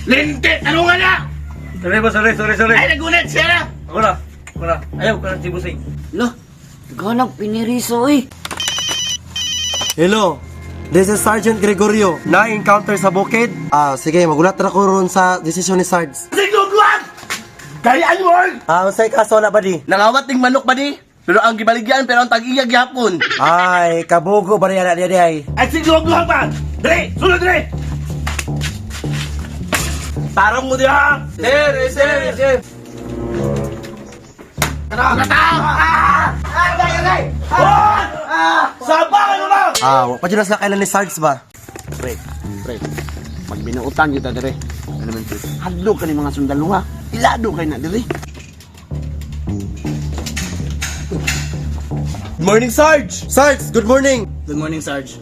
Lente! Tanungan na! Sorry ba, sorry, sorry, sorry. Ay, nagulat siya na! Ako na, ako na. Ayaw ka na si Busing. Lo, ganang piniriso eh. Hello. This is Sergeant Gregorio. Na-encounter sa bukid. Ah, sige, magulat ra ko ron sa desisyon ni Sarge. Siglugluan! Gayaan mo! Ah, unsay kaso na ba di? Nangawat ting manok ba di? Pero ang gibaligyan, pero ang tag-iya gyapon. Ay, kabugo ba niya na di ay? Ay, siglugluan ba? Dali! Sulod dali! Tarong mo diha! Sir, eh, sir, eh, sir. Ah! Agay, agay! Ah! Sabangan mo ba? Ah, wa pa jud na sila kailan ni Sarge ba? Pre, pre, magbinuutan kita dire. Ano man pre? Hadlo ka ni mga sundalo ha. Ilado kay na dire. Good morning, Sarge. Sarge, good morning. Good morning, Sarge.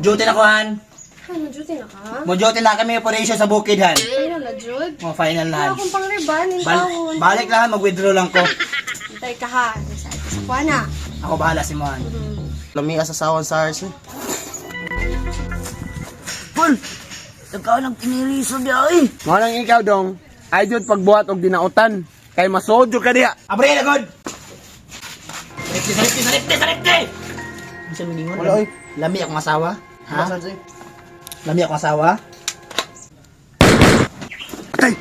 Duty na ko, Han. Ano, duty na ka? Mo duty na kami operation sa bukid, Han. Final na, Jude? Mo final na, Wala Han. akong pang-reban, yung taon. Balik lang, Han. Mag-withdraw lang ko. Hintay ka ha. Nasa sa kuha na. Ako bahala si Mohan. Lami sa sawan Sarge. Paul, nagkanang piniriso niya eh. Mao lang ikaw dong. Ay jud pagbuhat og dinautan. Kay masodyo ka diha. Abre na, God! Saripti, saripti, saripti, saripti! Ano siya miningon? Wala, oy. Lami akong asawa? Ha? Lami akong asawa? Atay.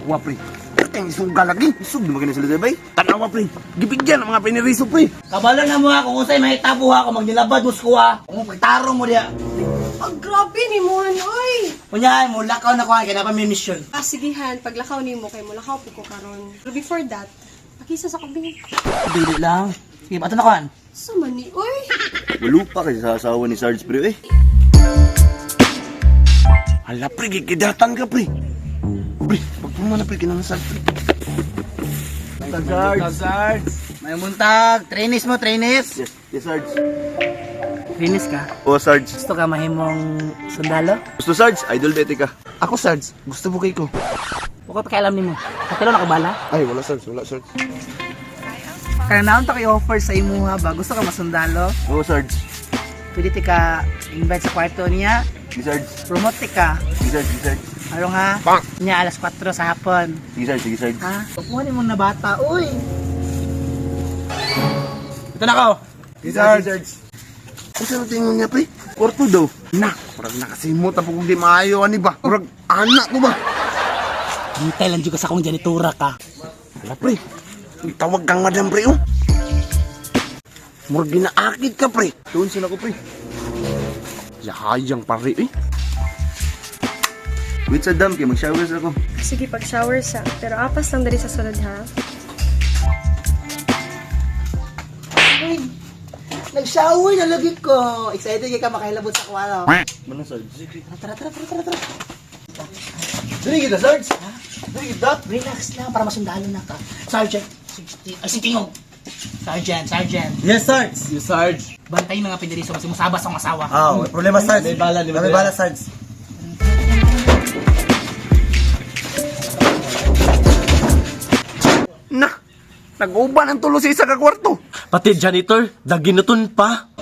Wa pre. Atay isuga lagi. Isug naman kini sila bay. Tanawa pre. Gibigyan ang mga piniriso pre. Kabalo na mo ha, kung unsay mahitabo ha, kung magnilabad mo sa kuha, kung pagtarong mo diha. Ang grabe ni Mohan, oy! Kunya, mo lakaw na ko ha, kaya na pa may mission. Ah, sige han, paglakaw ni mo, kay mulakaw po ko karon. Pero before that, pakisa sa kabi. Dili lang. Sige, ato na ko, Han. Sa mani, oy! Walo pa kasi sa asawa ni Sarge pre eh. Hala pre, gikidatan ka pre. Pre, pagpuma na pre kinang Sarge pre. Sarge. Sarge. May muntag. Trainees mo, trainees. Yes, yes Sarge. Trainees ka? Oh Sarge. Gusto ka mahimong sundalo? Gusto Sarge, idol bete ka. Ako Sarge, gusto mo kay ko. Huwag ka pakialam nimo. Kapilo na ka bala? Ay wala Sarge, wala Sarge. Kaya naon ta kay offer sa imuha ba? Gusto ka masundalo? Oh Sarge. Pwede ti ka invite sa kwarto niya. Sige Sarge. Promote ti ka. Sige Sarge, sige Sarge. Aron ha? Niya alas 4 sa hapon. Sige Sarge, sige Sarge. Ha? Kuha ni mong nabata. Uy! Ito na ko. Sige Sarge. Sarge. Unsa na tingon niya pre? Kwarto daw. Na, murag nakasimot ako kung di maayo ani ba. Murag anak ko ba? Hintay lang dyan ka sa akong janitora ka. Hala pre, tawag kang madam pre oh. Murag ginaakit ka pre. Tuon sila ko pre. Yahayang pare eh. Wait sa dam kay mag-shower sa ako. Sige, pag-shower sa. Pero apas lang dali sa sulod ha. Uy! Nag-shower na lagi ko. Excited kay ka makahilabot sa kuwalo. Manang Sarge. Tara, tara, tara, tara, tara. Dili kita Sarge. Dili kita. Relax lang para masundalo na ka. Sergeant, 60, ay si Tingog. Sergeant, Sergeant. Yes, Sarge. Yes, Sarge. Bantay mga piniriso kasi musabas ang asawa. Ah, may problema Sarge. May bala, May bala, Sarge. Na, nag-uban ang tulo sa isa ka kwarto. Pati janitor, daginuton pa.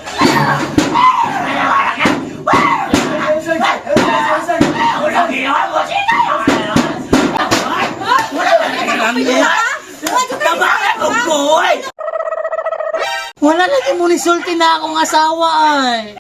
Tabangan mo ko, oy! Wala lagi mo nisulti na akong asawa ay.